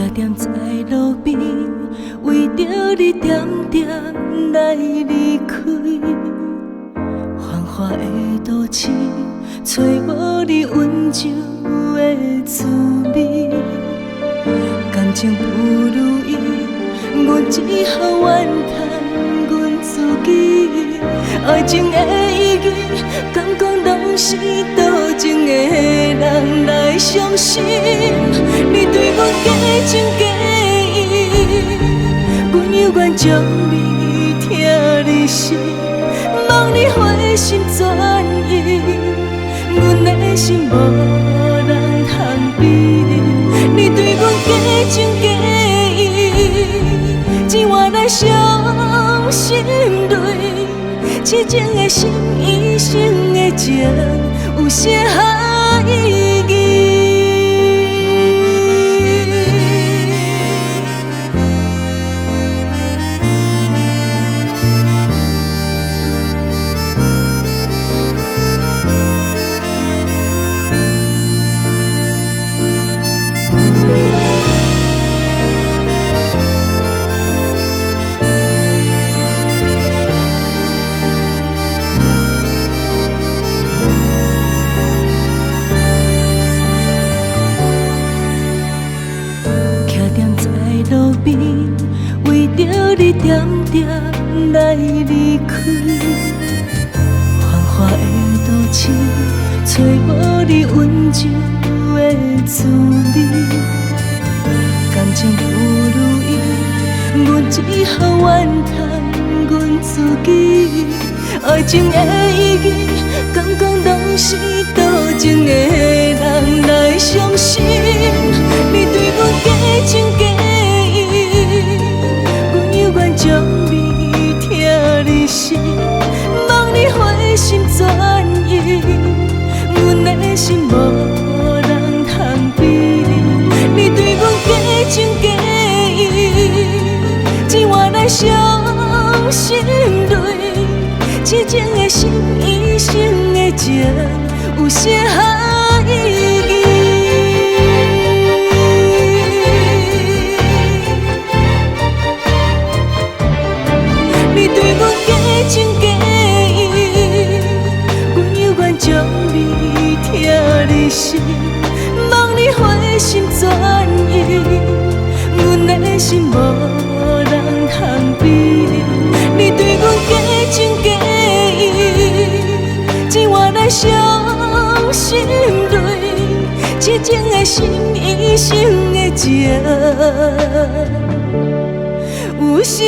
徛踮在路邊，為著你點點來離開。繁華的都市，揣無你溫柔的滋味。感情不如意，阮只好怨嘆阮自己。愛情的意義，敢講攏是多情的人來相信。你對阮假情假意，阮猶原將你疼入心，望你回心轉意，阮的心無人通比。你對阮假情假意，只換來傷心淚。痴情的心，一生的情，有啥意義？徛踮在路邊，為著你點點來離開。繁華的都市，揣無你溫柔的滋味。感情不如意，阮只好怨嘆阮自己。愛情的意義，敢講攏是多情的人來相信。你對阮假情假意，阮猶原將你疼入心，望你回心轉意，阮的心無人通比。你對阮假情假意，只換來傷心淚。痴情的心，一生的情，有啥意義？你對阮假情假意，阮猶原將你疼入心，望你回心轉意，阮的心無人通比。你對阮假情假意，只換來傷心淚。痴情的心，一生的情，有啥？